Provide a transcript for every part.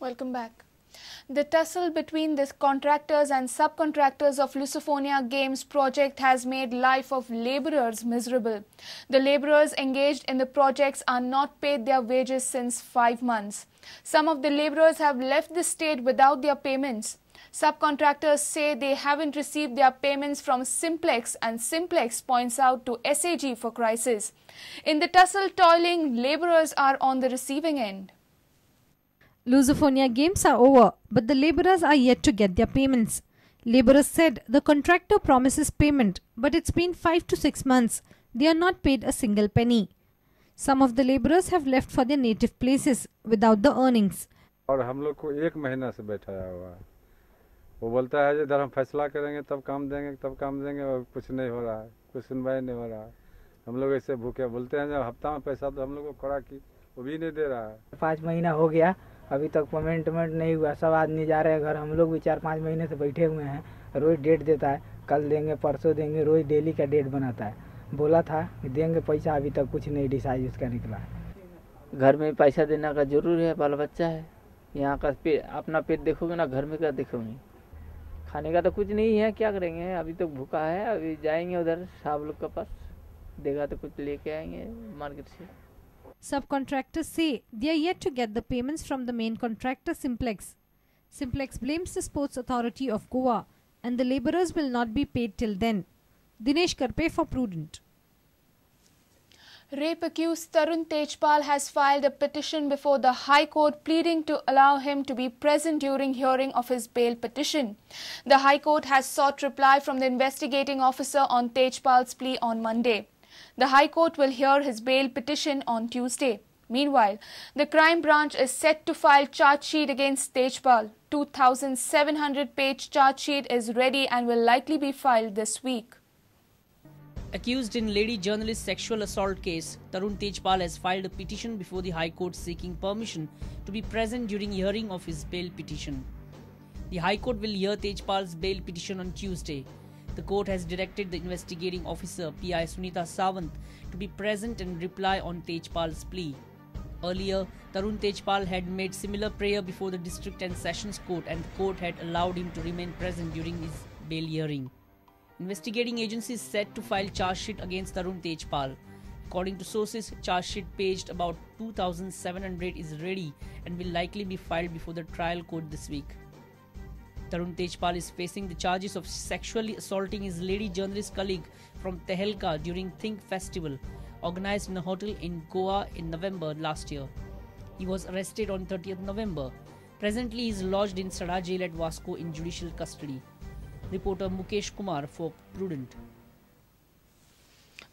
Welcome back. The tussle between the contractors and subcontractors of Lusofonia Games project has made life of laborers miserable. The laborers engaged in the projects are not paid their wages since 5 months. Some of the laborers have left the state without their payments. Subcontractors say they haven't received their payments from Simplex, and Simplex points out to SAG for crisis. In the tussle, toiling laborers are on the receiving end. Lusofonia Games are over, but the laborers are yet to get their payments. Laborers said the contractor promises payment, but it's been 5 to 6 months. They are not paid a single penny. Some of the laborers have left for their native places without the earnings. और हम लोग को 1 महीना से बैठाया हुआ है। वो बोलता है इधर हम फैसला करेंगे तब काम देंगे, तब काम देंगे, और कुछ नहीं हो रहा है, कुछ सुनवाई नहीं हो रहा है। हम लोग ऐसे भूखे बोलते हैं, जब हफ्ता में पैसा तो हम लोग को खड़ा की वो भी नहीं दे रहा है। 5 महीना हो गया, अभी तक पेमेंट वेमेंट नहीं हुआ। सब आदमी जा रहे हैं घर, हम लोग भी 4-5 महीने से बैठे हुए हैं। रोज़ डेट देता है, कल देंगे परसों देंगे, रोज़ डेली का डेट बनाता है। बोला था कि देंगे पैसा, अभी तक कुछ नहीं डिसाइड उसका निकला है। घर में पैसा देना का जरूर है, बाल बच्चा है, यहाँ का अपना पेट देखोगे ना, घर में क्या देखोगे। खाने का तो कुछ नहीं है, क्या करेंगे, अभी तो भूखा है। अभी जाएंगे उधर साहब लोग के पास, देगा तो कुछ लेके आएंगे market Se. Subcontractors say they are yet to get the payments from the main contractor Simplex. Simplex blames the Sports Authority of Goa and the laborers will not be paid till then. Dinesh Karpe for Prudent. Rape accused Tarun Tejpal has filed a petition before the High Court pleading to allow him to be present during hearing of his bail petition. The High Court has sought reply from the investigating officer on Tejpal's plea on Monday. The High Court will hear his bail petition on Tuesday. Meanwhile, the crime branch is set to file charge sheet against Tejpal. 2,700-page charge sheet is ready and will likely be filed this week. Accused in lady journalist sexual assault case, Tarun Tejpal has filed a petition before the High Court seeking permission to be present during hearing of his bail petition. The High Court will hear Tejpal's bail petition on Tuesday. The court has directed the investigating officer PI Sunita Sawant to be present and reply on Tejpal's plea. Earlier, Tarun Tejpal had made similar prayer before the District and Sessions Court, and the court had allowed him to remain present during his bail hearing. Investigating agency is set to file charge sheet against Tarun Tejpal. According to sources, charge sheet paged about 2,700 is ready and will likely be filed before the trial court this week. Tarun Tejpal is facing the charges of sexually assaulting his lady journalist colleague from Tehelka during Think Festival, organized in a hotel in Goa in November last year. He was arrested on 30th November. Presently, he is lodged in Sada jail at Vasco in judicial custody. Reporter Mukesh Kumar for Prudent.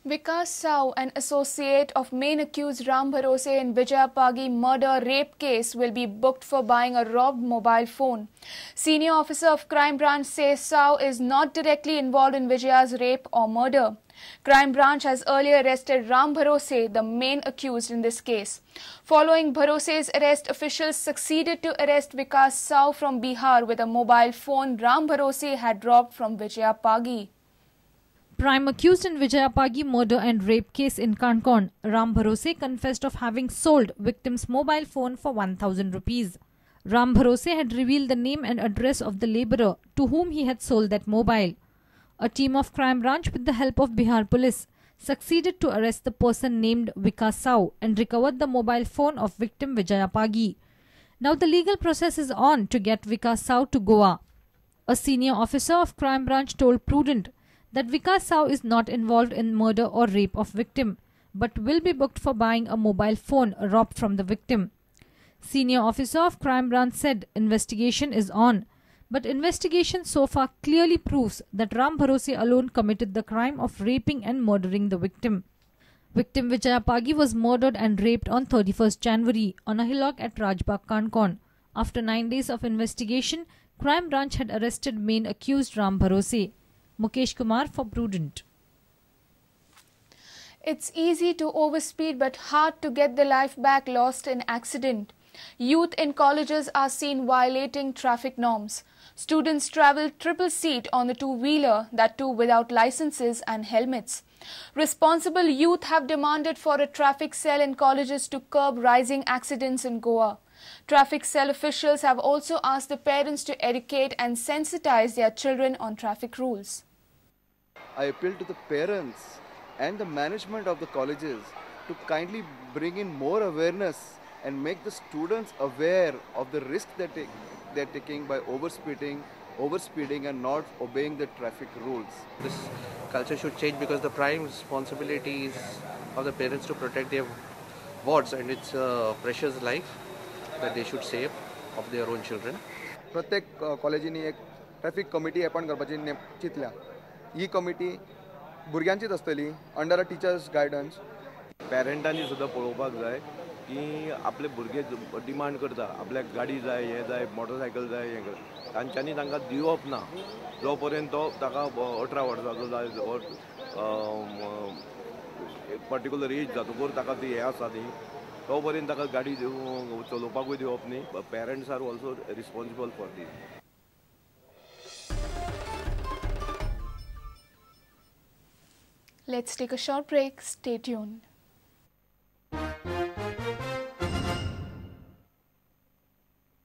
Vikas Sao, an associate of main accused Ram Bharose in Vijaya Pagi murder rape case, will be booked for buying a robbed mobile phone. Senior officer of Crime Branch says Sao is not directly involved in Vijaya's rape or murder. Crime Branch has earlier arrested Ram Bharose, the main accused in this case. Following Bharose's arrest, officials succeeded to arrest Vikas Sao from Bihar with a mobile phone Ram Bharose had dropped from Vijaya Pagi. Prime accused in Vijaya Pagi murder and rape case in Canacona, Ram Bharose confessed of having sold victim's mobile phone for 1,000 rupees. Ram Bharose had revealed the name and address of the labourer to whom he had sold that mobile. A team of crime branch with the help of Bihar police succeeded to arrest the person named Vikas Sao and recovered the mobile phone of victim Vijaya Pagi. Now the legal process is on to get Vikas Sao to Goa. A senior officer of crime branch told Prudent that Vikas Sao is not involved in murder or rape of victim, but will be booked for buying a mobile phone robbed from the victim. Senior officer of crime branch said investigation is on, but investigation so far clearly proves that Ram Bharose alone committed the crime of raping and murdering the victim. Victim Vijaya Pagi was murdered and raped on 31st January on a hillock at Rajbagh, Canacona. After 9 days of investigation, crime branch had arrested main accused Ram Bharose. Mukesh Kumar for Prudent. It's easy to overspeed but hard to get the life back lost in accident. Youth in colleges are seen violating traffic norms. Students travel triple seat on the two-wheeler, that too without licenses and helmets. Responsible youth have demanded for a traffic cell in colleges to curb rising accidents in Goa. Traffic cell officials have also asked the parents to educate and sensitize their children on traffic rules. I appeal to the parents and the management of the colleges to kindly bring in more awareness and make the students aware of the risk that they are taking by overspeeding and not obeying the traffic rules. This culture should change because the prime responsibility is of the parents to protect their wards, and it's a precious life that they should save of their own children. प्रत्येक कॉलेजींनी एक traffic committee appoint करपाची चिंतल्या. ही committee भुरग्यांचीच आसतली under a teachers guidance. पेरंटांनी सुद्दां पळोवपाक जाय की आपले भुरगे डिमांड करता, आपल्याक गाडी जाय, हें जाय, मोटरसायकल जाय, हें कर, तांच्यांनी तांकां दिवप ना जो पर्यंत तो ताका 18 वर्सांचो जाय पर्टिक्युलर एज जातकूच ताका ती हें आसा ती तो पर्यंत ताका गाडी चलोवपाकूय दिवप न्ही. Parents are also responsible for this. Let's take a short break. Stay tuned.